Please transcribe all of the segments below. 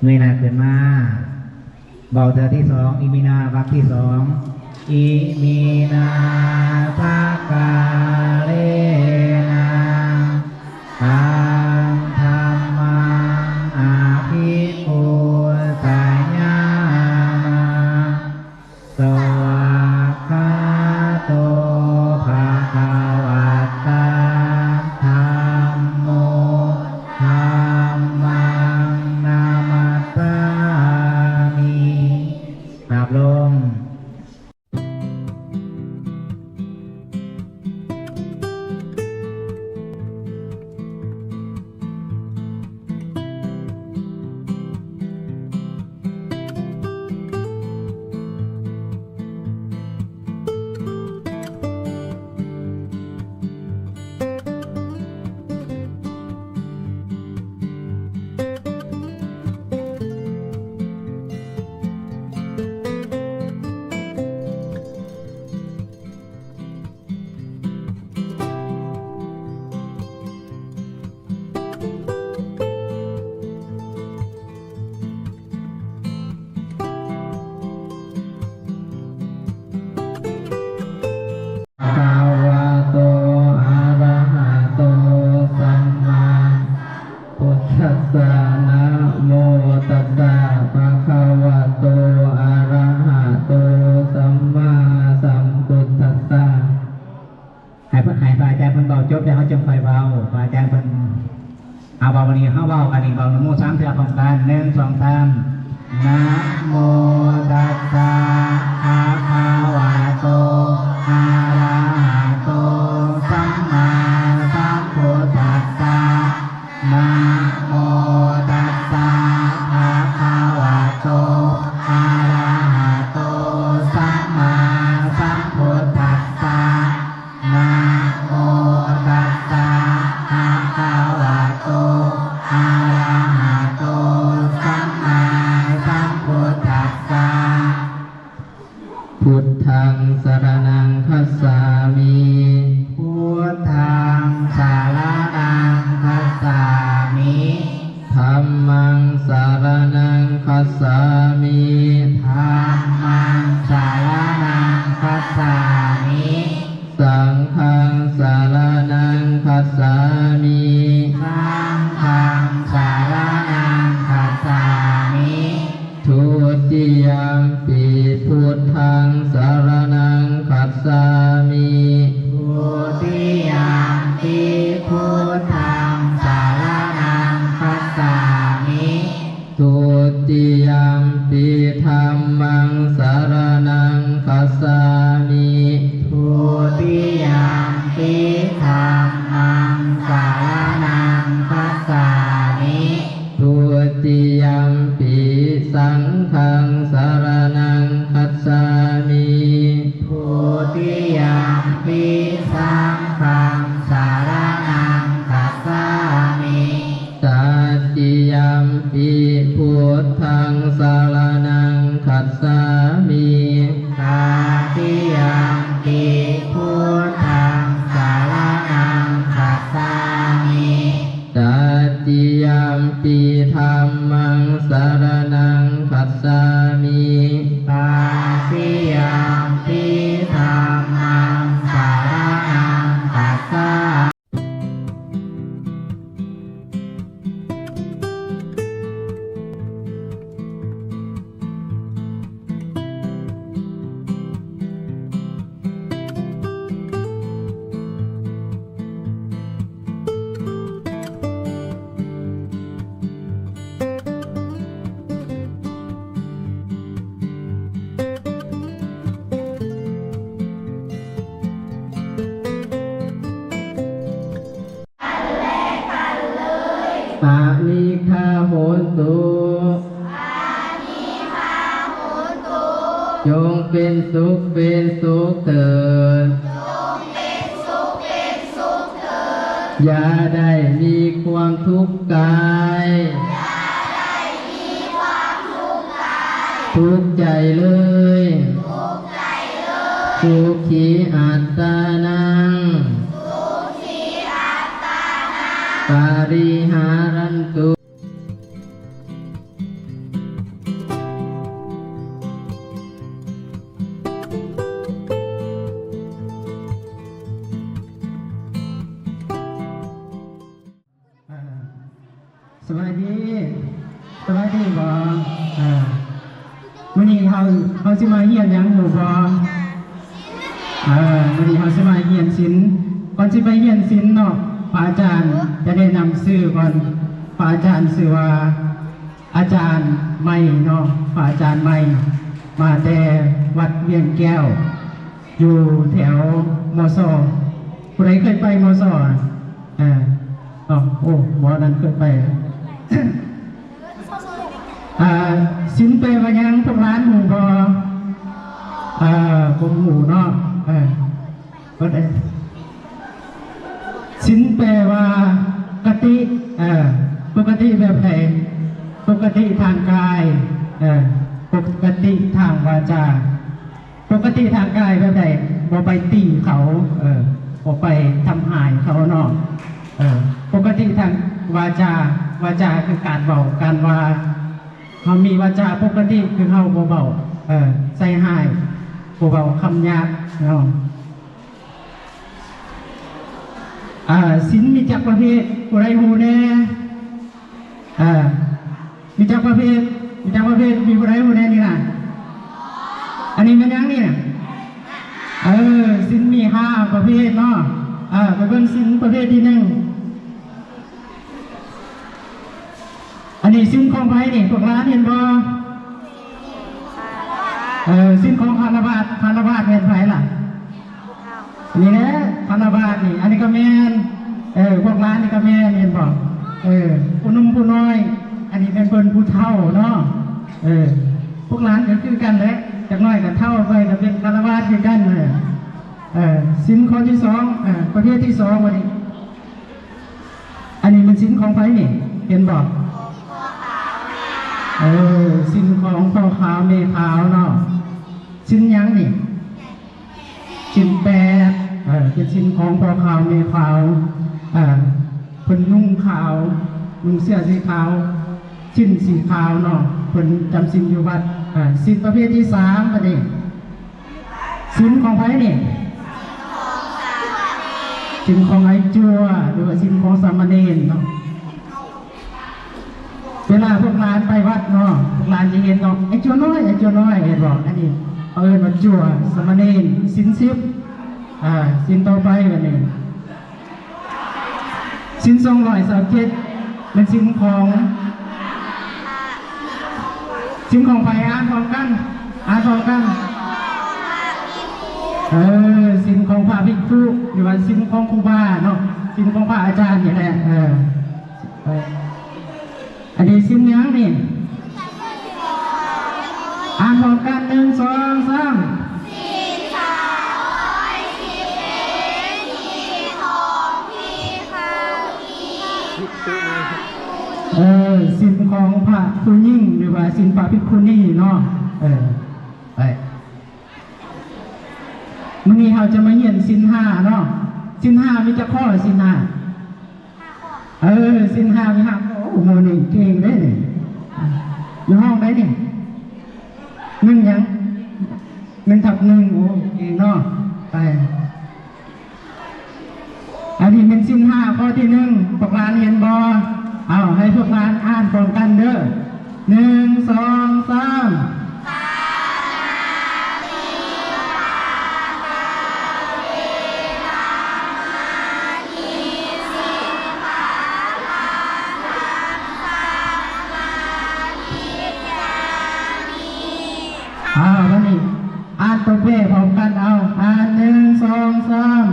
ເງยหน้าขึ้นมา เว้าเทื่อที่สอง อิมินา วรรคที่สอง อิมินา สักกาเลนะ ตัง ธัมมัง อภิปูชยามา สวากขาโต ภะคะวะตา ธัมโม ธัมมัง นามัสสามิ กราบลง ภะคะวะโต อะระหะโต สัมมา พุทธัสสะ นะโมຕັດສະ ພະຄະວະໂຕ ອະລະຫະໂຕ ສຳມາສຳພຸດທັດສະ ໃຫ້ເພິ່ນ ໃຫ້ພະອາຈານເພິ່ນເວົ້າຈົບ ແລ້ວເຮົາຈຶ່ງຄ່ອຍເວົ້າ. ພະອາຈານເພິ່ນ ເອົາ ເວົ້ານີ້ ເຮົາເວົ້າກັນນີ້ ເວົ້ານະໂມສາມເທື່ອພ້ອມກັນ ໜຶ່ງ ສອງ ສາມ ນະໂມຕັດສະ ພະຄະວະໂຕ ອະລະຫະໂຕ ສຳມາສຳພຸດທັດສະ ນະໂມຕັດສະ ພະຄະວະໂຕ ອະລະຫະໂຕ ສຳມາສຳພຸດທັດສະ ນະໂມຕັດສະ ພະຄະວະໂຕ ອະລະຫະໂຕ ສຳມາສຳພຸດທັດສະ. ພຸດທັງສະລະນັງຄັດສາມິ ພຸດທັງສະລະນັງຄັດສາມິ ທັມມັງສະລະນັງຄັດສາມິ ທັມມັງສະລະນັງຄັດສາມິ ສັງຄັງສະລະນັງຄັດສາມິ ສັງຄັງສະລະນັງຄັດສາມິ ທຸຕິຍຳປິ ພຸດທັງສະລະນັງຄັດສາມິ ທຸຕິຍຳປິ ພຸດທັງສະລະນັງຄັດສາມິ ທຸຕິຍຳປິ ທັມມັງສະລະນັງຄັດສາມິ ທຸຕິຍຳປິ ທັມມັງສະລະນັງຄັດສາມິ ທຸຕິຍຳປິ ສັງຄັງສະລະນັງຄັດສາມິ ທຸຕິຍຳປິ ສັງຄັງສະລະນັງຄັດສາມິ ຕະຕິຍຳປິ ພຸດທັງສະລະນັງຄັດສາມິ ຕະຕິຍຳປິ ພຸດທັງສະລະນັງຄັດສາມິ ຕະຕິຍຳປິ ທັມມັງສະລະນັງຄັດສາມິ ຕະຕິຍຳປິ ທັມມັງສະລະນັງຄັດສາ ອະນິກຂາໂຫນຕຸ ຈົ່ງເປັນສຸກເປັນສຸກເທີດ ຢ່າໄດ້ມີຄວາມທຸກກາຍ ທຸກໃຈເລີຍ ສຸຂີອັດຕານັງ ປະລິຫາຣັນຕຸ. ສະບາຍດີ ສະບາຍດີບໍ່? ເອີ ມື້ນີ້ເຮົາ ເຮົາຊິມາຮຽນຫຍັງຮູ້ບໍ່? ເອີ ມື້ນີ້ເຮົາຊິມາຮຽນສິນ. ກ່ອນຊິໄປຮຽນສິນເນາະ ພະອາຈານຈະແນະນຳຊື່ກ່ອນ. ພະອາຈານຊື່ວ່າ ອາຈານໄມເນາະ, ພະອາຈານໄມ ມາແຕ່ວັດວຽງແກ້ວ ຢູ່ແຖວ ມຊ. ຜູ້ໃດເຄີຍໄປ ມຊ? ເອີ ເອົາ ໂອ້ ໝໍນັ້ນເຄີຍໄປ. ເອີ ສິນແປວ່າຫຍັງ ພວກຫຼານຮູ້ບໍ່? ເອີ ບໍ່ຮູ້ເນາະ. ເອີ ບໍ່ໄດ້ ສິນແປວ່າກະຕິ ເອີ ປົກກະຕິແບບໃດ? ປົກກະຕິທາງກາຍ ເອີ ປົກກະຕິທາງວາຈາ. ປົກກະຕິທາງກາຍແບບໃດ? ບໍ່ໄປຕີເຂົາ ເອີ ບໍ່ໄປທຳຮ້າຍເຂົາເນາະ. ເອີ ປົກກະຕິທາງວາຈາ ວາຈາຄືການເວົ້າ ການວ່າ. ເຮົາມີວາຈາປົກກະຕິ ຄືເຮົາບໍ່ເວົ້າ ເອີ ໃສ່ຮ້າຍ ບໍ່ເວົ້າຄຳຫຍາບເນາະ. ອາ ສິນມີຈັກປະເພດ? ຜູ້ໃດຮູ້ແດ່? ອາ ມີຈັກປະເພດ? ມີຈັກປະເພດ? ມີຜູ້ໃດຮູ້ແດ່ນີ້ນະ? ອັນນີ້ແມ່ນຫຍັງນີ້ນະ? ເອີ ສິນມີຫ້າປະເພດເນາະ. ເອີ ໄປເບິ່ງສິນປະເພດທີໜຶ່ງ. ອັນນີ້ສິນຂອງໃຜນີ້? ພວກຫຼານເຫັນບໍ່? ເອີ ສິນຂອງຄາລະວາດ. ຄາລະວາດແມ່ນໃຜລະ? ນີ້ແຫຼະ ຄາລະວາດນີ້. ອັນນີ້ກໍແມ່ນ ເອີ ພວກຫຼານນີ້ກໍແມ່ນ ເຫັນບໍ່? ເອີ ຜູ້ໜຸ່ມຜູ້ນ້ອຍ ອັນນີ້ແມ່ນເພິ່ນຜູ້ເຖົ້າເນາະ. ເອີ ພວກຫຼານກໍຄືກັນແຫຼະ ຈັກໜ້ອຍກໍເຖົ້າໄປ ກໍເປັນຄາລະວາດຄືກັນ. ເອີ ເອີ ສິນຂໍ້ທີສອງ ເອີ ປະເພດທີສອງ ບັດນີ້. ອັນນີ້ແມ່ນສິນຂອງໃຜນີ້ ເຫັນບໍ່? ເອີ ສິນຂອງພໍ່ຂາວແມ່ຂາວເນາະ. ສິນຫຍັງນີ້? ສິນແປດ. ເອີ ເປັນສິນຂອງພໍ່ຂາວແມ່ຂາວ. ເອີ ເພິ່ນນຸ່ງຂາວ ນຸ່ງເສື້ອສີຂາວ ສິ້ນສີຂາວເນາະ. ເພິ່ນຈຳສິນຢູ່ວັດ. ເອີ ສິນປະເພດທີສາມ ບັດນີ້. ສິນຂອງໃຜນີ້? ສິນຂອງອ້າຍຈົວ ຫຼືວ່າສິນຂອງສາມະເນນເນາະ. ເວລາພວກຫຼານໄປວັດເນາະ ພວກຫຼານຈະເຫັນເນາະ ອ້າຍຈົວນ້ອຍ ອ້າຍຈົວນ້ອຍ ເຫັນບໍ່? ອັນນີ້ເຂົາເອີ້ນວ່າຈົວ ສາມະເນນ. ສິນສິບ ອາ ສິນຕໍ່ໄປບັດນີ້. ສິນສອງຮ້ອຍຊາວເຈັດ ແມ່ນສິນຂອງ ສິນຂອງໃຜ? ອ່ານພ້ອມກັນ ອ່ານພ້ອມກັນ. ເອີ ສິນຂອງພະພິກຂຸ ຫຼືວ່າສິນຂອງຄູບາເນາະ ສິນຂອງພະອາຈານນີ້ແຫຼະ. ເອີ ອັນນີ້ສິນຫຍັງນີ້? ອ່ານພ້ອມກັນ ໜຶ່ງ ສອງ ສາມ. ສິນສອງຮ້ອຍສິບເອັດ ສິນຂອງພິກຂຸ ເອີ ສິນຂອງພະຜູ້ຍິງ ຫຼືວ່າສິນພະພິກຂຸນີເນາະ. ເອີ ໄປ ມື້ນີ້ເຮົາຈະມາຮຽນສິນຫ້າເນາະ. ສິນຫ້າມີຈັກຂໍ້? ສິນຫ້າ ເອີ ສິນຫ້າມີຫ້າ. ໂອ້ ໝໍນີ້ເກັ່ງເດ້ນີ້. ຢູ່ຫ້ອງໃດນີ້? ໜຶ່ງຫຍັງ? ໜຶ່ງທັບໜຶ່ງ. ໂອ້ ເກັ່ງເນາະ. ໄປ ອັນນີ້ແມ່ນສິນຫ້າຂໍ້ທີໜຶ່ງ ພວກຫຼານເຫັນບໍ່? ເອົາ ໃຫ້ພວກຫຼານອ່ານພ້ອມກັນເດີ້. ໜຶ່ງ ສອງ ສາມ. ອາ ບັດນີ້ ອ່ານຕົວແປພ້ອມກັນ ເອົາ ອ່ານ ໜຶ່ງ ສອງ ສາມ.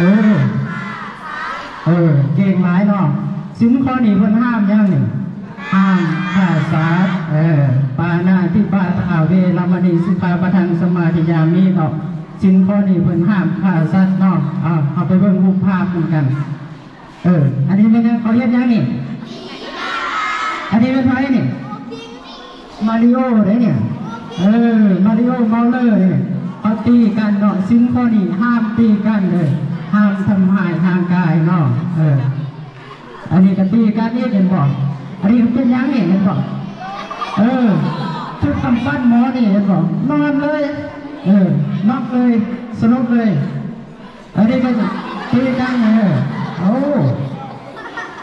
ເອີ ເອີ ເກັ່ງຫຼາຍເນາະ. ສິນຂໍ້ນີ້ເພິ່ນຫ້າມຫຍັງນີ້? ຫ້າມຂ້າສັດ. ເອີ ປານາຕິປາຕາ ເວລະມະນີ ສິກຂາປະທັງ ສະມາທິຍາມິເນາະ. ສິນຂໍ້ນີ້ເພິ່ນຫ້າມຂ້າສັດເນາະ. ເອົາ ເຮົາໄປເບິ່ງຮູບພາບນຳກັນ. ເອີ ອັນນີ້ແມ່ນຫຍັງ? ເຂົາເຮັດຫຍັງນີ້? ອັນນີ້ແມ່ນໃຜນີ້? ມາຣິໂອເດ້ນີ້. ເອີ ມາຣິໂອ ເມົາເລີເດ້. ເຂົາຕີກັນເນາະ, ສິນຂໍ້ນີ້ຫ້າມຕີກັນເດີ, ຫ້າມທຳຮ້າຍຮ່າງກາຍເນາະ. ເອີ ອັນນີ້ກໍຕີກັນອີກ ເຫັນບໍ່? ອັນນີ້ເປັນຫຍັງນີ້ ເຫັນບໍ່? ເອີ ຖືກກຳປັ້ນໝໍນີ້ ເຫັນບໍ່? ນອນເລີຍ ເອີ ນັອກເລີຍ ສະຫຼົບເລີຍ. ອັນນີ້ກໍຕີກັນ ເອີ ໂອ້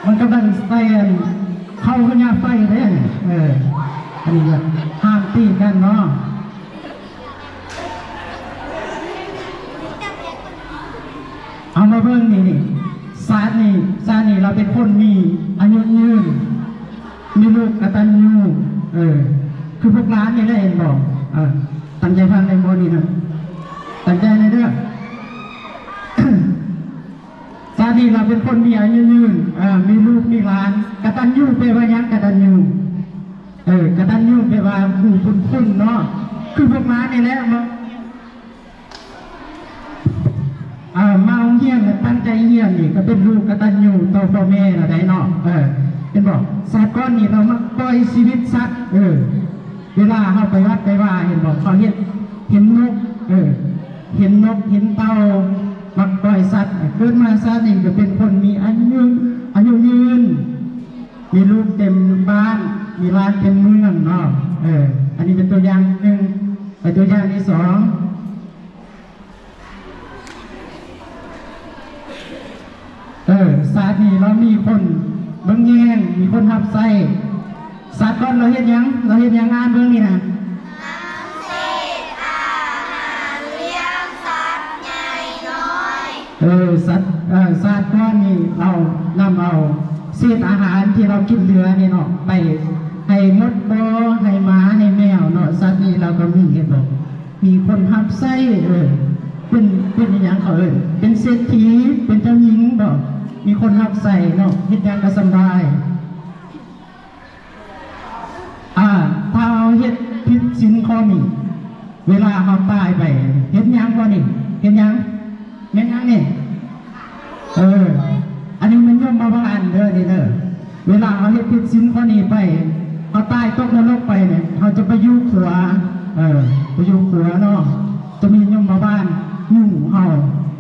ມັນກຳລັງໃສ່ອັນ ເຂົ້າພະຍາໄຟເດ້. ເອີ ອັນນີ້ກໍຫ້າມຕີກັນເນາະ. ເອົາມາເບິ່ງນີ້ ນີ້ ຊາດນີ້ ຊາດນີ້ລາວເປັນຄົນມີອາຍຸຍືນ ມີລູກກະຕັນຍູ ເອີ ຄືພວກຫຼານນີ້ແຫຼະ ເຫັນບໍ່? ເອີ ຕັ້ງໃຈຟັງແດ່ບໍ່ນີ້ນະ ຕັ້ງໃຈແດ່ເດີ. ຊາດນີ້ລາວເປັນຄົນມີອາຍຸຍືນ ເອີ ມີລູກມີຫຼານ. ກະຕັນຍູແປວ່າຫຍັງ? ກະຕັນຍູ ເອີ ກະຕັນຍູແປວ່າຮູ້ບຸນຄຸນເນາະ ຄືພວກຫຼານນີ້ແຫຼະເນາະ. ເອີ ມາໂຮງຮຽນ ຕັ້ງໃຈຮຽນນີ້ ກໍເປັນລູກກະຕັນຍູຕໍ່ພໍ່ແມ່ແລ້ວໃດເນາະ. ເອີ ເຫັນບໍ່? ຊາດກ່ອນນີ້ລາວມັກປ່ອຍຊີວິດສັດ ເອີ ເວລາເຮົາໄປວັດໄປວາ ເຫັນບໍ່? ເຮົາເຮັດ ເຫັນນົກ ເອີ ເຫັນນົກເຫັນເຕົ່າ ມັກປ່ອຍສັດ. ເກີດມາຊາດນີ້ກໍເປັນຄົນມີອາຍຸ ອາຍຸຍືນ ມີລູກເຕັມບ້ານ ມີຫຼານເຕັມເມືອງເນາະ. ເອີ ອັນນີ້ເປັນຕົວຢ່າງໜຶ່ງ. ໄປຕົວຢ່າງທີສອງ. ເອີ ຊາດນີ້ລາວມີຄົນເບິ່ງແຍງ ມີຄົນຮັບໃຊ້. ຊາດກ່ອນລາວເຮັດຫຍັງ? ລາວເຮັດຫຍັງ? ອ່ານເບິ່ງນີ້ນະ. ເອີ ຊາດ ເອີ ຊາດກ່ອນນີ້ລາວນຳເອົາເສດອາຫານທີ່ລາວກິນເຫຼືອນີ້ເນາະ ໄປໃຫ້ມົດບໍ່ ໃຫ້ໝາ ໃຫ້ແມວເນາະ. ຊາດນີ້ລາວກໍມີ ເຫັນບໍ່? ມີຄົນຮັບໃຊ້ ເອີ ເປັນ ເປັນອີຫຍັງເຂົາເອີ້ນ ເປັນເສດຖີ ເປັນເຈົ້າຍິງບໍ ມີຄົນຮັບໃຊ້ເນາະ ເຮັດຫຍັງກໍສຳບາຍ. ອາ ຖ້າເຮົາເຮັດຜິດສິນຂໍ້ນີ້ ເວລາເຮົາຕາຍໄປ ເຫັນຫຍັງບໍ່ນີ້? ເຫັນຫຍັງ? ແມ່ນຫຍັງນີ້? ເອີ ອັນນີ້ແມ່ນຍົມມະບານເດີນີ້ເດີ. ເວລາເຮົາເຮັດຜິດສິນຂໍ້ນີ້ໄປ ເຮົາຕາຍຕົກນະລົກໄປນີ້ ເຮົາຈະໄປຢູ່ຂົວ ເອີ ໄປຢູ່ຂົວເນາະ ຈະມີຍົມມະບານຍູ້ເຮົາ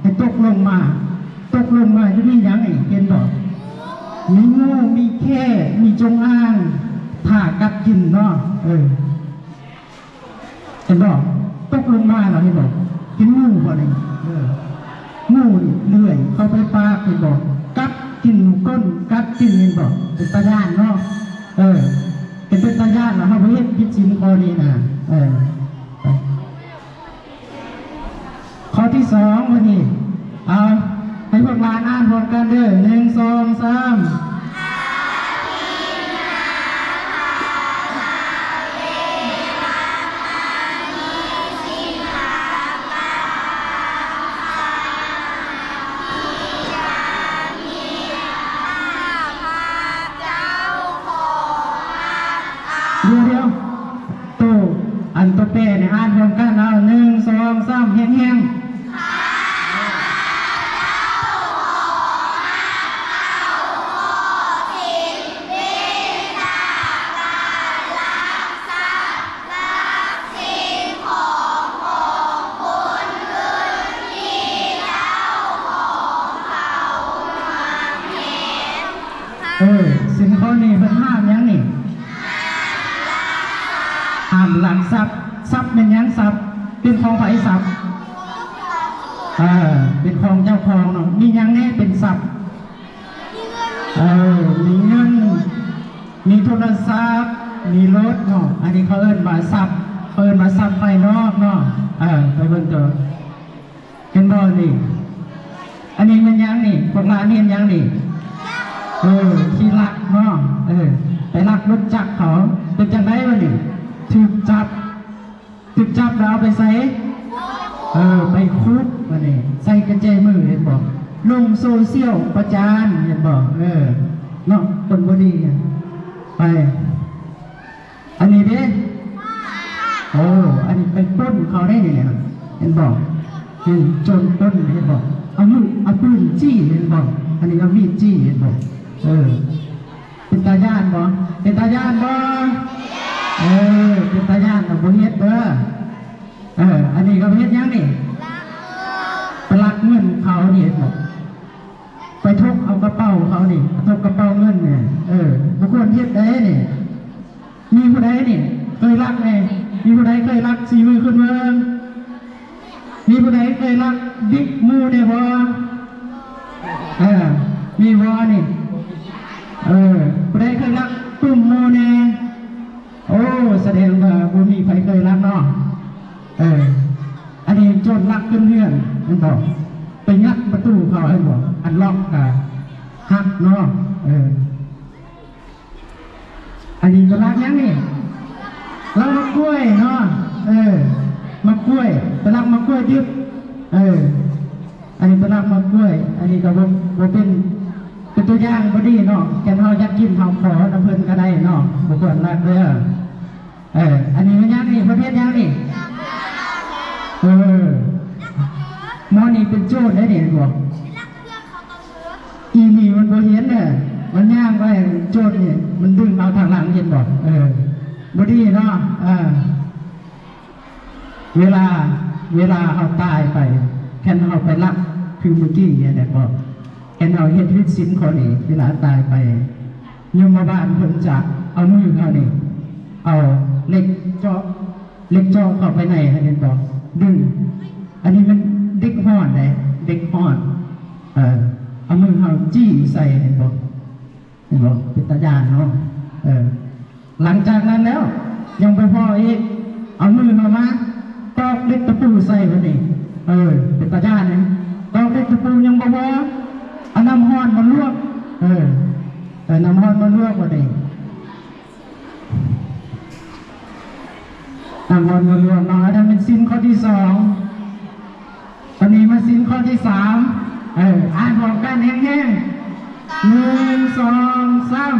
ໃຫ້ຕົກລົງມາ. ຕົກລົງມາຈະມີຫຍັງອີກ ເຫັນບໍ່? ມີງູ ມີແຂ້ ມີຈົງອາງ ຖ້າກັດກິນເນາະ. ເອີ ເຫັນບໍ່? ຕົກລົງມາແລ້ວ ເຫັນບໍ່? ເຫັນງູບໍ່ນີ້? ເອີ ງູນີ້ເລື່ອຍເຂົ້າໄປປາກ ເຫັນບໍ່? ກັດກິນກົ້ນ ກັດກິນ ເຫັນບໍ່? ເປັນຕາຢ້ານເນາະ. ເອີ ເປັນ ເປັນຕາຢ້ານລະ ເຮົາບໍ່ເຮັດຜິດສິນຂໍ້ນີ້ນະ. ເອີ ຂໍ້ທີສອງ ມື້ນີ້ ເອົາ ໃຫ້ພວກຫຼານອ່ານພ້ອມກັນເດີ ໜຶ່ງ ສອງ ສາມ. ດຽວໆ ໂຕ ອັນໂຕແປນີ້ ອ່ານພ້ອມກັນ ເອົາ ໜຶ່ງ ສອງ ສາມ ແຮງໆ. ເອີ ສິນຂໍ້ນີ້ເພິ່ນຫ້າມຫຍັງນີ້? ຫ້າມລັກຊັບ. ຊັບແມ່ນຫຍັງ? ຊັບເປັນຂອງໃຜ? ຊັບ ເອີ ເປັນຂອງເຈົ້າຂອງເນາະ. ມີຫຍັງແດ່ເປັນຊັບ? ເອີ ມີເງິນ ມີໂທລະສັບ ມີລົດເນາະ. ອັນນີ້ເຂົາເອີ້ນວ່າຊັບ ເຂົາເອີ້ນວ່າຊັບພາຍນອກເນາະ. ເອີ ໄປເບິ່ງຕໍ່. ເຫັນບໍ່ນີ້? ອັນນີ້ແມ່ນຫຍັງນີ້? ພວກຫຼານເຫັນຫຍັງນີ້? ເອີ ຂີ້ລັກເນາະ. ເອີ ໄປລັກລົດຈັກເຂົາ. ເປັນຈັ່ງໃດວະນີ້? ຖືກຈັບ ຖືກຈັບແລ້ວເອົາໄປໃສ? ເອີ ໄປຄຸກ. ບາດນີ້ໃສ່ກະແຈມື ເຫັນບໍ່? ລົງໂຊຊຽວປະຈານ ເຫັນບໍ່? ເອີ ເນາະ ຄົນບໍ່ດີ. ໄປ ອັນນີ້ເດ້ ໂອ້ ອັນນີ້ໄປປຸ້ນເຂົາໄດ້ນີ້ ເຫັນບໍ່? ເຫັນໂຈນປຸ້ນ ເຫັນບໍ່? ເອົາມື ເອົາປືນຈີ້ ເຫັນບໍ່? ອັນນີ້ເອົາມີດຈີ້ ເຫັນບໍ່? ເອີ ເປັນຕາຢ້ານບໍ່? ເປັນຕາຢ້ານບໍ່? ເອີ ເປັນຕາຢ້ານກໍບໍ່ເຮັດເດີ. ເອີ ອັນນີ້ກໍເຮັດຫຍັງນີ້? ໄປລັກເງິນເຂົານີ້ເຫັນບໍ່? ໄປທົກເອົາກະເປົາເຂົານີ້ ທົກກະເປົາເງິນນີ້. ເອີ ບໍ່ຄວນເຮັດເດ້ນີ້. ມີຜູ້ໃດນີ້ເຄີຍລັກແດ່? ມີຜູ້ໃດເຄີຍລັກ? ຊີ້ມືຂຶ້ນເບິ່ງ. ມີຜູ້ໃດເຄີຍລັກດິກໝູ່ແດ່ບໍ່? ເອີ ມີບໍ່ນີ້? ເອີ ຜູ້ໃດເຄີຍລັກຕຸ້ມໝູ່ແດ່? ໂອ້ ສະແດງວ່າບໍ່ມີໃຜເຄີຍລັກເນາະ. ເອີ ອັນນີ້ໂຈນລັກຂຶ້ນເຮືອນແມ່ນບໍ່? ໄປງັດປະຕູເຂົາແມ່ນບໍ່? ອັນລັອກກະຫັກເນາະ. ເອີ ອັນນີ້ໄປລັກຫຍັງນີ້? ລັກໝາກກ້ວຍເນາະ. ເອີ ໝາກກ້ວຍ ໄປລັກໝາກກ້ວຍດິບ. ເອີ ອັນນີ້ໄປລັກໝາກກ້ວຍ. ອັນນີ້ກໍບໍ່ ບໍ່ເປັນ ເປັນຕົວຢ່າງບໍ່ດີເນາະ. ຄັນເຮົາຢາກກິນ ເຮົາຂໍນຳເພິ່ນກໍໄດ້ເນາະ, ບໍ່ຄວນລັກເດີ. ເອີ ອັນນີ້ແມ່ນຫຍັງນີ້? ເພິ່ນເຮັດຫຍັງນີ້? ເອີ ໝໍນີ້ເປັນໂຈນໄດ໋ນີ້ ເຫັນບໍ່? ອີນີ້ມັນບໍ່ເຫັນເດີ ມັນຍ່າງໄປ ໂຈນນີ້ມັນດຶງເອົາທາງຫຼັງ ເຫັນບໍ່? ເອີ ບໍ່ດີເນາະ. ເອີ ເວລາ ເວລາເຮົາຕາຍໄປ ຄັນເຮົາໄປລັກຄືມື້ກີ້ຫັ້ນແຫຼະ ເຫັນບໍ່? ຄັນເຮົາເຮັດຜິດສິນຂໍ້ນີ້ ເວລາຕາຍໄປ ຍົມມະບານເພິ່ນຈະເອົາມືເຮົານີ້ ເອົາເຫຼັກເຈາະ ເຫຼັກເຈາະເຂົ້າໄປໃນຫັ້ນ ເຫັນບໍ່? ດຶງ. ອັນນີ້ມັນເດັກຮ້ອນເດ້ ເດັກຮ້ອນ. ເອີ ເອົາມືເຮົາຈີ້ໃສ່ ເຫັນບໍ່? ເຫັນບໍ່? ເປັນຕາຢ້ານເນາະ. ເອີ ຫຼັງຈາກນັ້ນແລ້ວ ຍັງບໍ່ພໍອີກ ເອົາມືເຮົາມາຕອກເຫຼັກຕະປູໃສ່ບັດນີ້. ເອີ ເປັນຕາຢ້ານເດ້ ຕອກເຫຼັກຕະປູຍັງບໍ່ພໍ ເອົານ້ຳຮ້ອນມາລວກ. ເອີ ເອີ ນ້ຳຮ້ອນມາລວກບັດນີ້. ນຳຄົນມາລວມເນາະ. ອັນນັ້ນແມ່ນສິນຂໍ້ທີສອງ. ຕອນນີ້ມາສິນຂໍ້ທີສາມ. ເອີ ອ່ານພ້ອມກັນແຮງໆ. ໜຶ່ງ ສອງ ສາມ.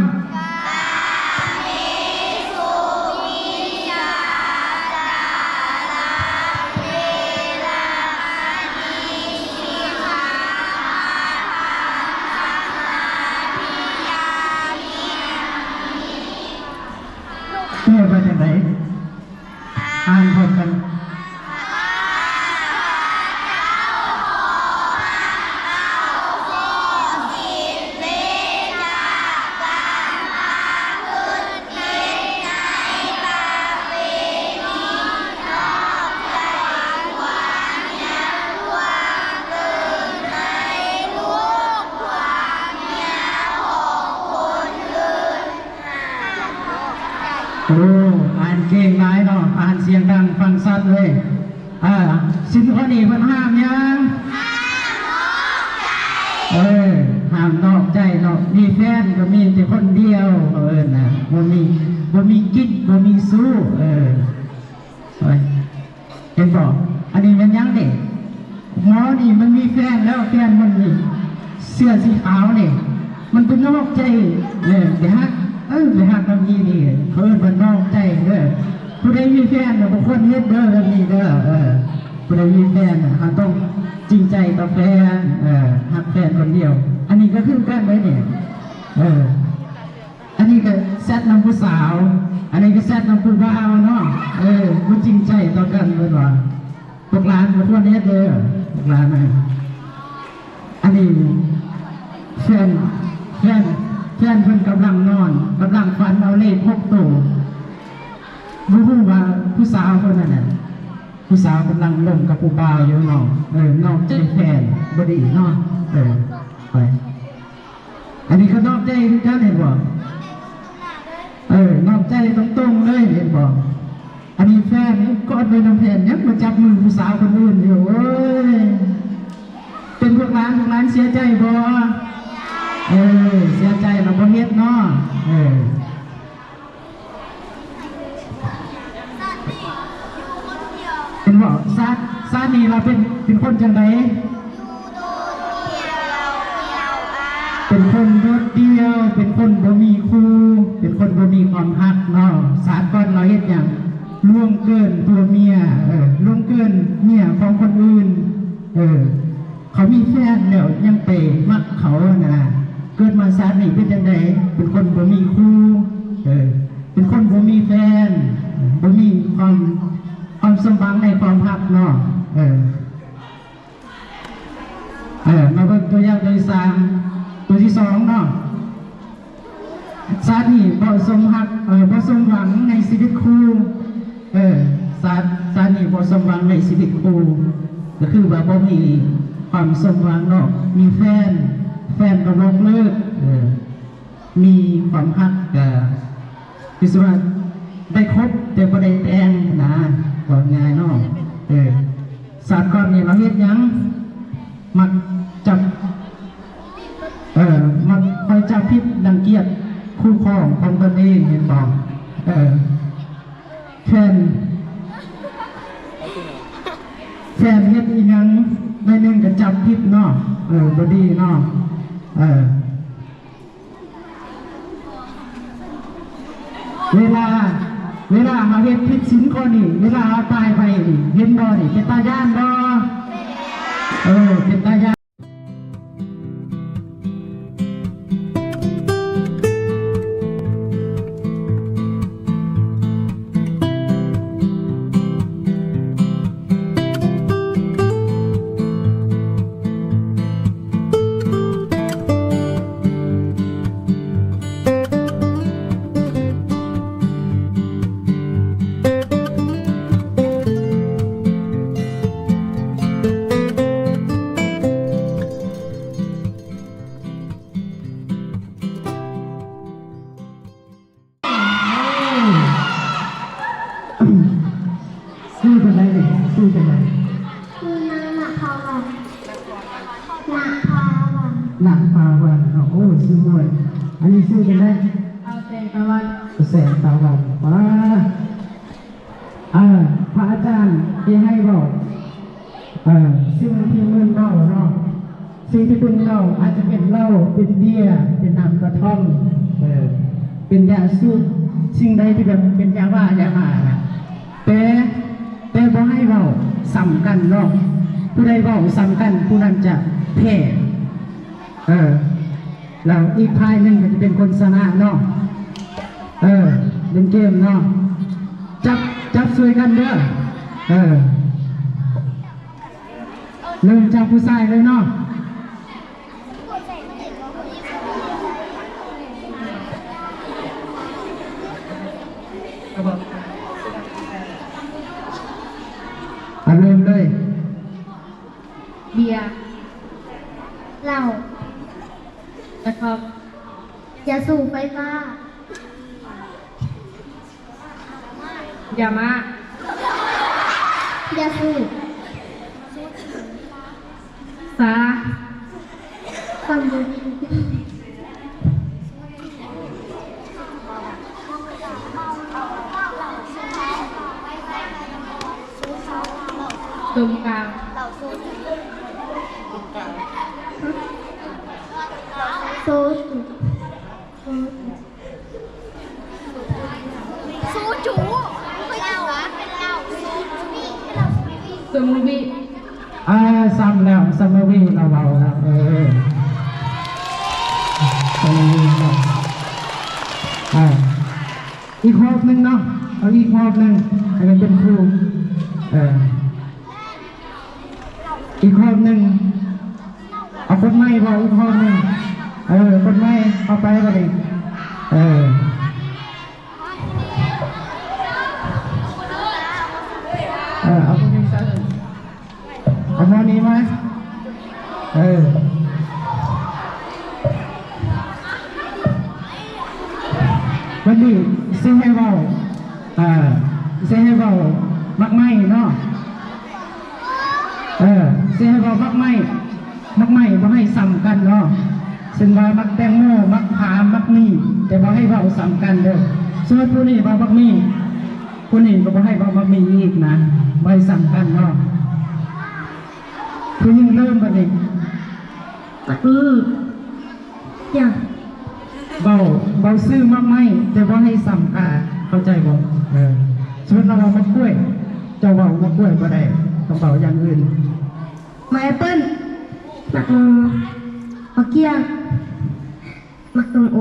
ແປວ່າຈັ່ງໃດ? ອ່ານພ້ອມກັນ. ໂອ້ ອ່ານເກັ່ງຫຼາຍເນາະ, ອ່ານສຽງດັງຟັງຊັດເລີຍ. ອ່າ ສິນຂໍ້ນີ້ເພິ່ນຫ້າມຫຍັງ? ເອີ ຫ້າມນອກໃຈເນາະ. ມີແຟນກໍມີແຕ່ຄົນດຽວ ເຂົາເອີ້ນນະ, ບໍ່ມີ ບໍ່ມີກິກ ບໍ່ມີຊູ້. ເອີ ໂອ້ຍ ເຫັນບໍ່? ອັນນີ້ແມ່ນຫຍັງນີ້? ໝໍນີ້ມັນມີແຟນແລ້ວ, ແຟນມັນນີ້ເສື້ອສີຂາວນີ້ ມັນໄປນອກໃຈ ເອີ ໄປຮັກ ເອີ ໄປຮັກນຳອີ່ນີ້ ເຂົາເອີ້ນວ່ານອກໃຈເດີ. ຜູ້ໃດມີແຟນນະ ບໍ່ຄວນເຮັດເດີ ແບບນີ້ເດີ. ເອີ ຜູ້ໃດມີແຟນນະ ເຮົາຕ້ອງຈິງໃຈຕໍ່ແຟນ ເອີ ຮັກແຟນຄົນດຽວ. ອັນນີ້ກໍຄືກັນເດ້ນີ້ ເອີ. ອັນນີ້ກໍແຊັດນຳຜູ້ສາວ, ອັນນີ້ກໍແຊັດນຳຜູ້ບ່າວເນາະ. ເອີ ບໍ່ຈິງໃຈຕໍ່ກັນເພິ່ນວ່າ. ພວກຫຼານບໍ່ຄວນເຮັດເດີ ພວກຫຼານນະ. ອັນນີ້ແຟນ ແຟນ ແຟນເພິ່ນກຳລັງນອນ ກຳລັງຝັນເອົາເລກຫົກໂຕ. ບໍ່ຮູ້ວ່າຜູ້ສາວຄົນນັ້ນນະ ຜູ້ສາວກຳລັງລົມກັບຜູ້ບ່າວຢູ່ເນາະ. ເອີ ນອກໃຈແຟນ ບໍ່ດີເນາະ. ເອີ ໄປ. ອັນນີ້ກໍນອກໃຈຄືກັນ ເຫັນບໍ່? ເອີ ນອກໃຈຕົງໆເລີຍ ເຫັນບໍ່? ອັນນີ້ແຟນນີ້ກອດໄວ້ນຳແຟນ ຍັງມາຈັບມືຜູ້ສາວຄົນອື່ນຢູ່. ໂອ້ຍ ເປັນພວກຫຼານ ພວກຫຼານເສຍໃຈບໍ່? ເອີ ເສຍໃຈລະບໍ່ເຮັດເນາະ. ເອີ ເຫັນບໍ່? ຊາດ ຊາດນີ້ລາວເປັນ ເປັນຄົນຈັ່ງໃດ? ເປັນຄົນໂດດດ່ຽວ ເປັນຄົນບໍ່ມີຄູ່ ເປັນຄົນບໍ່ມີຄວາມຮັກເນາະ. ຊາດກ່ອນລາວເຮັດຫຍັງ? ລ່ວງເກີນຜົວເມຍ ເອີ ລ່ວງເກີນເມຍຂອງຄົນອື່ນ ເອີ. ເຂົາມີແຟນແລ້ວຍັງໄປມັກເຂົາຫັ້ນນະ. ເກີດມາຊາດນີ້ເປັນຈັ່ງໃດ? ເປັນຄົນບໍ່ມີຄູ່. ເອີ ເປັນຄົນບໍ່ມີແຟນ ບໍ່ມີຄວາມ ຄວາມສົມຫວັງໃນຄວາມຮັກເນາະ ເອີ ເອີ ມາເບິ່ງຕົວຢ່າງຕົວທີສາມ ຕົວທີສອງເນາະ ຊາດນີ້ບໍ່ສົມຮັກ ເອີ ບໍ່ສົມຫວັງໃນຊີວິດຄູ່ ເອີ ຊາດ ຊາດນີ້ບໍ່ສົມຫວັງໃນຊີວິດຄູ່ ກໍຄືວ່າບໍ່ມີຄວາມສົມຫວັງເນາະ ມີແຟນ ແຟນກໍບອກເລີກ ເອີ ມີຄວາມຮັກກໍຄືຊິວ່າໄດ້ຄົບແຕ່ບໍ່ໄດ້ແຕ່ງນະ ເວົ້າງ່າຍເນາະ ເອີ ຊາດກ່ອນນີ້ລາວເຮັດຫຍັງ? ມັກຈັບ ເອີ ມັກຄອຍຈັບຜິດລັງກຽດຄູ່ຄອງຂອງຕົນເອງ ແມ່ນບໍ່? ເອີ ແຟນ ແຟນເຮັດອີ່ຫຍັງໜ້ອຍໜຶ່ງກໍຈັບຜິດເນາະ ເອີ ບໍ່ດີເນາະ ເອີ ເວລາ ເວລາເຮົາເຮັດຜິດສິນຂໍ້ນີ້ ເວລາເຮົາຕາຍໄປນີ້ ເຫັນບໍ່ນີ້ ເປັນຕາຢ້ານບໍ່? ເອີ ເປັນຕາຢ້ານ. ຊື່ຈັ່ງໃດນີ້? ຊື່ຈັ່ງໃດ? ຊື່ນາງນະພາວັນ ນະພາວັນ ນະພາວັນເນາະ ໂອ້ ຊື່ມ່ວນ ອັນນີ້ຊື່ຈັ່ງໃດ? ອາ ແສງຕາວັນ ແສງຕາວັນ ວ້າ ເອີ ພະອາຈານຊິໃຫ້ເວົ້າ ເອີ ສິ່ງທີ່ເພິ່ນເວົ້າເນາະ ສິ່ງທີ່ເພິ່ນເວົ້າອາດຈະເປັນເຫຼົ້າ ເປັນເບຍ ເປັນນ້ຳກະທ່ອມ ເອີ ເປັນຢາສູບ ສິ່ງໃດທີ່ແບບເປັນຢາບ້າ ຢາບ້ານະ ແຕ່ ແຕ່ບໍ່ໃຫ້ເວົ້າສ່ຳກັນເນາະ ຜູ້ໃດເວົ້າສ່ຳກັນ ຜູ້ນັ້ນຈະແພ້ ເອີ ແລ້ວອີກຝ່າຍໜຶ່ງກໍຈະເປັນຄົນຊະນະເນາະ ເອີ ເຫຼັ້ນເກມເນາະ ຈັບ ຈັບຊ່ວຍກັນເດີ ເອີ ເລີ່ມຈາກຜູ້ຊາຍເລີຍເນາະ ເອົາເລີ່ມເລີຍ. ເບຍ ເຫຼົ້າ ກະທ່ອມ ຢາສູບໄຟຟ້າ ຢາມ້າ ຢາສູບ ຊາ ສຳບູ ຕົງກາງ ໂຊຈູ ໂຊຈູ ໂຊຈູ ເປັນເຫຼົ້າ ໂຊຈູ ສະໝູວີ ອ່າ ຊ້ຳແລ້ວ ສະໝູວີລາວເວົ້າແລ້ວ ເອີ ສະໝູວີເນາະ ອ່າ ອີກຮອບໜຶ່ງເນາະ ເອົາອີກຮອບໜຶ່ງ ໃຫ້ມັນເປັນຄູ່ ເອີ ອີກຮອບໜຶ່ງ ເອົາຄົນໃໝ່ເວົ້າອີກຮອບໜຶ່ງ ເອີ ຄົນໃໝ່ເຂົ້າໄປບັດນີ້ ເອີ ເອີ ເອົາຄົນນີ້ໃສ່ ເອົາໝໍນີ້ມາ ເອີ ບັດນີ້ຊິໃຫ້ເວົ້າ ເອີ ຊິໃຫ້ເວົ້າໝາກໄມ້ເນາະ ເອີ ຊິໃຫ້ເວົ້າໝາກໄມ້ ໝາກໄມ້ບໍ່ໃຫ້ສ່ຳກັນເນາະ ເຊັ່ນວ່າໝາກແຕງໂມ ໝາກຂາມ ໝາກມີ້ ແຕ່ບໍ່ໃຫ້ເວົ້າສ່ຳກັນເດີ ສົມມຸດຜູ້ນີ້ເວົ້າໝາກມີ້ ຜູ້ນີ້ກໍບໍ່ໃຫ້ເວົ້າໝາກມີ້ອີກນະ ບໍ່ໃຫ້ສ່ຳກັນເນາະ ຜູ້ຍິງເລີ່ມບັດນີ້ ໝາກ ອື ຫຍັງ ເວົ້າ ເວົ້າຊື່ໝາກໄມ້ ແຕ່ບໍ່ໃຫ້ສ່ຳກັນ ເຂົ້າໃຈບໍ່? ເອີ ສົມມຸດເຮົາເວົ້າໝາກກ້ວຍ ເຈົ້າເວົ້າໝາກກ້ວຍບໍ່ໄດ້ ຕ້ອງເວົ້າຢ່າງອື່ນ ໝາກແອັບເປິ້ນ ໝາກ ໝາກກ້ຽງ ໝາກສົ້ມໂອ.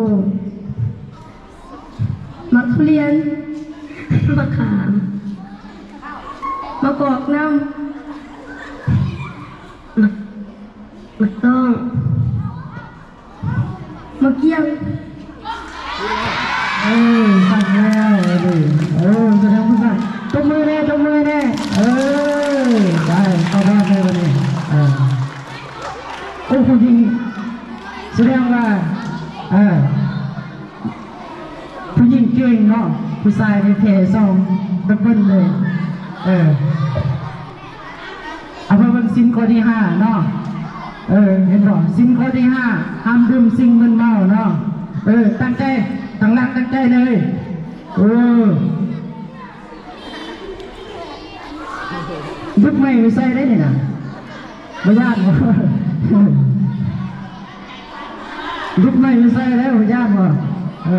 ໝາກທຸລຽນ ໝາກຂາມ ໝາກກອກນ້ຳ ໝາກ ໝາກຕ້ອງ ໝາກກ້ຽງ. ເອີ ຊັກແລ້ວ ເອີ ເອີ ສະແດງວ່າຊັກ ຕົບມືແດ່ ຕົບມືແດ່ ເອີ ໄປ ເຂົ້າບ້ານເລີຍບັດນີ້ ເອີ ໂອ້ ຜູ້ຍິງ ສະແດງວ່າ ເອີ ຜູ້ຍິງເກັ່ງເນາະ ຜູ້ຊາຍນີ້ແພ້ສອງດັບເບິນເລີຍ ເອີ. ເອົາມາເບິ່ງສິນຂໍ້ທີຫ້າເນາະ ເອີ ເຫັນບໍ່ ສິນຂໍ້ທີຫ້າ ຫ້າມດື່ມສິ່ງມຶນເມົາເນາະ ເອີ ຕັ້ງໃຈ ຕັ້ງຫຼັກຕັ້ງໃຈເລີຍ ເອີ ດຸດໄມ້ໄປໃສ່ໄດ້ນີ້ນະ ບໍ່ຢ້ານບໍ່ ດຸດໄມ້ໄປໃສ່ແລ້ວ ບໍ່ຢ້ານບໍ່ ເອີ.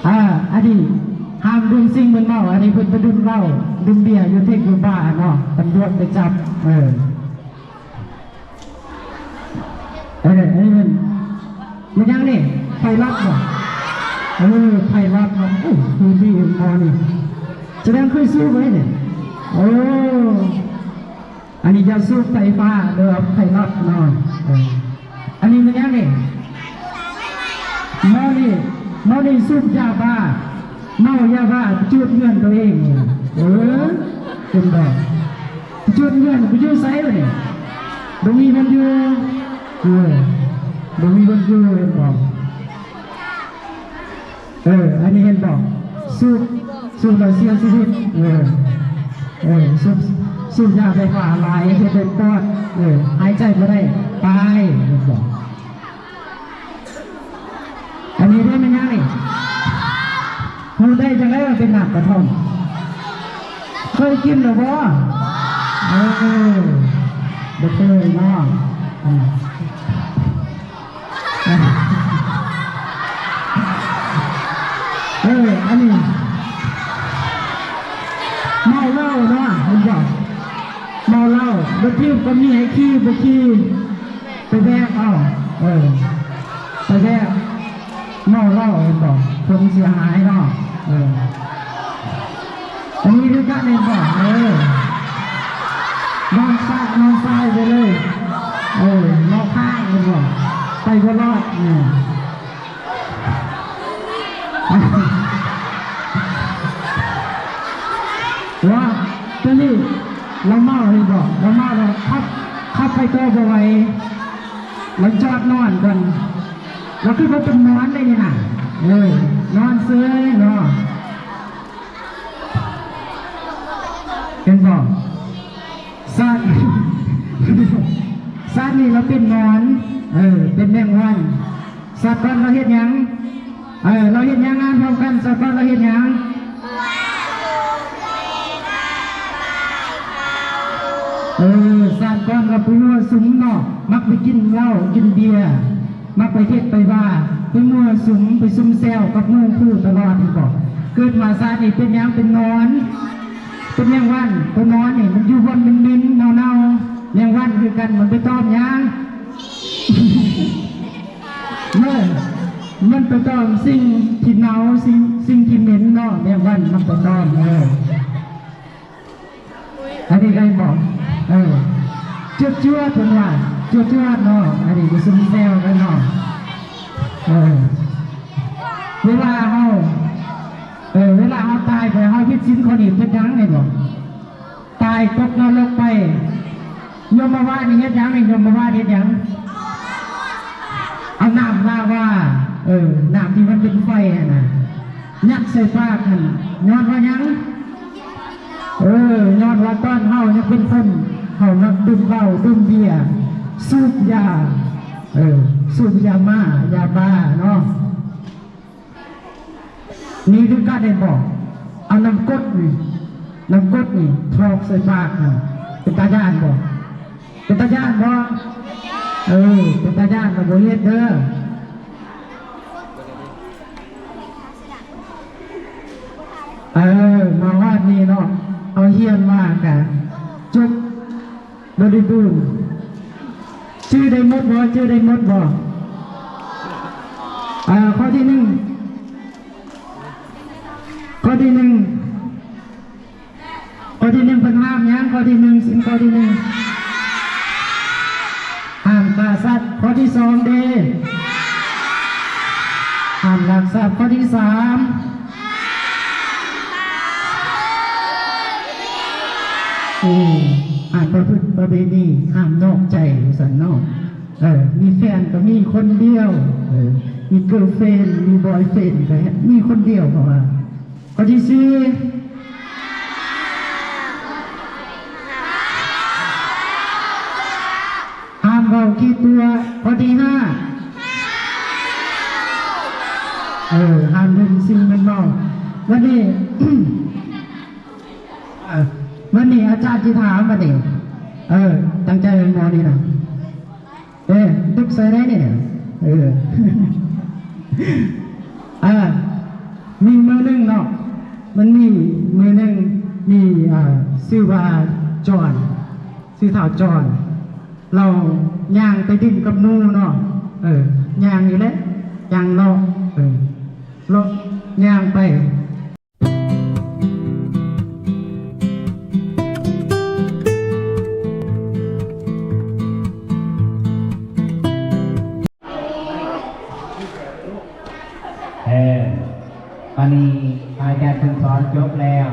ອ່າ ອັນນີ້ຫ້າມດື່ມສິ່ງມຶນເມົາ ອັນນີ້ເພິ່ນໄປດື່ມເຫຼົ້າ ດື່ມເບຍຢູ່ເທັກຢູ່ບາເນາະ ຕຳຫຼວດໄປຈັບ ເອີ ເອີ ອັນນີ້ແມ່ນ ແມ່ນຫຍັງນີ້ ໄພລັອດບໍ່ ເອີ ໄພລັອດເນາະ ໂອ້ ຄືດີໝໍນີ້ ສະແດງເຄີຍສູບໄວ້ນີ້ ໂອ້. ອັນນີ້ຢາສູບໄຟຟ້າເດີ ໄພລັອດເນາະ ເອີ ອັນນີ້ແມ່ນຫຍັງນີ້ ໝໍນີ້ ໝໍນີ້ສູບຢາບ້າ ເມົາຢາບ້າ ໄປຈູດເຮືອນໂຕເອງ ເອີ ເປັນບໍ່ ໄປຈູດເຮືອນ ໄປຢູ່ໃສວະນີ້ ບໍ່ມີບ່ອນຢູ່ ເອີ ບໍ່ມີບ່ອນຢູ່ ເຫັນບໍ່? ເອີ ອັນນີ້ເຫັນບໍ່? ສູບ ສູບແລ້ວເສຍຊີວິດ ເອີ ເອີ ສູບ ສູບຢາໄຟຟ້າຫຼາຍ ເຮັດໃຫ້ປອດ ເອີ ຫາຍໃຈບໍ່ໄດ້ ຕາຍ ເຫັນບໍ່? ອັນນີ້ເດ້ແມ່ນຫຍັງນີ້? ຮູ້ໄດ້ຈັ່ງໃດວ່າເປັນນ້ຳກະທ່ອມ? ເຄີຍກິນແລ້ວບໍ່? ເອີ ບໍ່ເຄີຍເນາະ ອືມ. ເອີ ອັນນີ້ ເມົາເຫຼົ້າເນາະ ເຫັນບໍ່? ເມົາເຫຼົ້າ ລົດຖີບກໍມີໃຫ້ຂີ່ ບໍ່ຂີ່ ໄປແວະເອົາ ເອີ ໄປແວະ ເມົາເຫຼົ້າ ເຫັນບໍ່? ຜົນເສຍຫາຍເນາະ ເອີ. ອັນນີ້ຄືກັນເຫັນບໍ່? ເອີ ນອນຊາຍ ນອນຊາຍໄປເລີຍ ເອີ ເມົາຄ້າງເຫັນບໍ່? ໄປບໍ່ລອດ ເອີ ວ່າ ຕົວນີ້ລາວເມົາເຫັນບໍ່? ລາວເມົາແລ້ວຂັບ ຂັບໄປຕໍ່ບໍ່ໄຫວ ລາວຈອດນອນກ່ອນ ລາວຄືບໍ່ເປັນນອນເດ້ນີ້ນະ ເອີ ນອນເຊີຍເນາະ. ເຫັນບໍ່? ຊາດ ຊາດນີ້ລາວເປັນໜອນ ເອີ ເປັນແມງວັນ. ຊາດກ່ອນລາວເຮັດຫຍັງ? ເອີ ລາວເຮັດຫຍັງ? ອ່ານພ້ອມກັນ ຊາດກ່ອນລາວເຮັດຫຍັງ? ເອີ ຊາດກ່ອນລາວໄປມົ້ວສຸມເນາະ ມັກໄປກິນເຫຼົ້າກິນເບຍ. ມັກໄປເທັດໄປບາ ໄປມົ້ວສຸມ ໄປຊຸມແຊວກັບໝູ່ຄູ່ຕະຫຼອດ ເຫັນບໍ່? ເກີດມາຊາດນີ້ເປັນຫຍັງ? ເປັນໜອນ ເປັນແມງວັນ. ໂຕໜອນນີ້ມັນຢູ່ບ່ອນເໝັນໆ ເນົ່າໆ ແມງວັນຄືກັນ ມັນໄປຕອມຫຍັງ? ເອີ ມັນໄປຕອມສິ່ງທີ່ເນົ່າ ສິ່ງ ສິ່ງທີ່ເໝັນເນາະ ແມງວັນມັນໄປຕອມ ເອີ. ອັນນີ້ໄດ້ບໍ່? ເອີ ຈວດໆ ເພິ່ນວ່າ ຈວດໆ ເນາະ ອັນນີ້ກໍຊຸມແຊວກັນເນາະ ເອີ ເວລາເຮົາ ເອີ ເວລາເຮົາຕາຍໄປ ເຮົາຜິດສິນຂໍ້ນີ້ເຮັດຫຍັງ ແມ່ນບໍ່? ຕາຍຕົກນະລົກໄປ ຍົມມະວາດນີ້ເຮັດຫຍັງ? ຍົມມະວາດເຮັດຫຍັງ? ເອົານ້ຳລາວາ ເອີ ນ້ຳທີ່ມັນເປັນໄຟຫັ້ນນະ ຍັດໃສ່ປາກຫັ້ນ ຍ້ອນວ່າຫຍັງ? ເອີ ຍ້ອນວ່າຕອນເຮົາຍັງເປັນຄົນ ເຮົາມັກດື່ມເຫຼົ້າ ດື່ມເບຍ ສູບຢາ ເອີ ສູບຢາມ້າ ຢາບ້າເນາະ. ນີ້ຄືກັນ ເຫັນບໍ່? ເອົານ້ຳກົດນີ້ ນ້ຳກົດນີ້ຖອກໃສ່ປາກຫັ້ນ ເປັນຕາຢ້ານບໍ່? ເປັນຕາຢ້ານບໍ່? ເອີ ເປັນຕາຢ້ານກໍບໍ່ເຮັດເດີ. ເອີ ມາຮອດນີ້ເນາະ ເຮົາຮຽນມາກະຈົບບໍລິບູນ. ຈື່ໄດ້ໝົດບໍ່? ຈື່ໄດ້ໝົດບໍ່? ເອີ ຂໍ້ທີໜຶ່ງ ຂໍ້ທີໜຶ່ງ ຂໍ້ທີໜຶ່ງ ເພິ່ນຫ້າມຫຍັງ? ຂໍ້ທີໜຶ່ງ ສິ່ງຂໍ້ທີໜຶ່ງ ຫ້າມຂ້າສັດ. ຂໍ້ທີສອງເດ? ຫ້າມລັກຊັບ. ຂໍ້ທີສາມ ເອີ ຫ້າມປະພຶດປະເວນີ ຫ້າມນອກໃຈ ວ່າຊັ້ນເນາະ. ເອີ ມີແຟນກໍມີຄົນດຽວ ເອີ ມີເກີລເຟຣນ ມີບອຍເຟຣນ ກໍມີຄົນດຽວ ເພາະວ່າ ຂໍ້ທີສີ່ ຫ້າມເວົ້າຂີ້ຕົວະ. ຂໍ້ທີຫ້າ ເອີ ຫ້າມດື່ມສິ່ງມຶນເມົາ. ບັດນີ້ ເອີ ບັດນີ້ອາຈານຊິຖາມບັດນີ້ ເອີ ຕັ້ງໃຈແມ່ນບໍ່ນີ້ນະ? ເອີ ດຸກໃສ່ໄດ້ນີ້ນະ ເອີ ເອີ ມີມື້ໜຶ່ງເນາະ ມັນມີມື້ໜຶ່ງ ມີ ເອີ ຊື່ວ່າຈອນ ຊື່ທ້າວຈອນ ລາວຍ່າງໄປຫຼິ້ນກັບໜູເນາະ ເອີ ຍ່າງນີ້ແຫຼະ ຍ່າງເລາະ ເອີ ເລາະຍ່າງໄປ ເອີ ຕອນນີ້ພະອາຈານເພິ່ນສອນຈົບແລ້ວ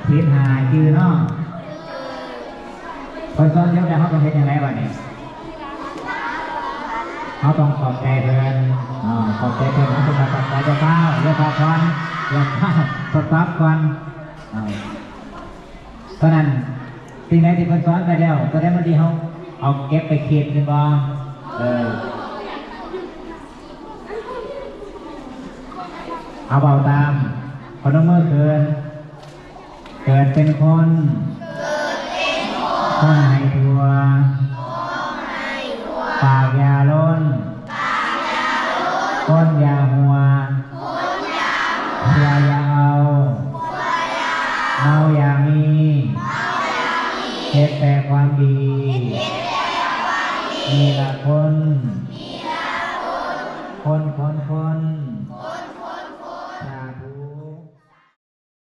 ສິບຫ້າຈື່ເນາະ. ເພິ່ນສອນຈົບແລ້ວ ເຮົາຕ້ອງເຮັດຈັ່ງໃດບັດນີ້? ເຮົາຕ້ອງຂອບໃຈເພິ່ນ ເອີ ຂອບໃຈເພິ່ນ ເຮົາຕ້ອງຂອບໃຈ. ຢ່າຟ້າວ ຢ່າຟ້າວກ່ອນ ຢ່າຟ້າວ ສະຕັອບກ່ອນ ເອີ ເທົ່ານັ້ນ. ສິ່ງໃດທີ່ເພິ່ນສອນໄປແລ້ວ ຕົວໃດມັນດີ ເຮົາເອົາເກັບໄປຄິດ ແມ່ນບໍ່? ເອີ ເອົາເວົ້າຕາມ ພະນົມມືຂຶ້ນ. ເກີດເປັນຄົນ ຄົນໃຫ້ທົ່ວ ປາກຢ່າລົ້ນ ກົ້ນຢ່າຮົ່ວ ເຊື່ອຢ່າເອົາ ເມົາຢ່າມີ ເຮັດແຕ່ຄວາມດີ ນີ້ລະຄົນ ຄົນ ຄົນ ຄົນ ສາທຸ.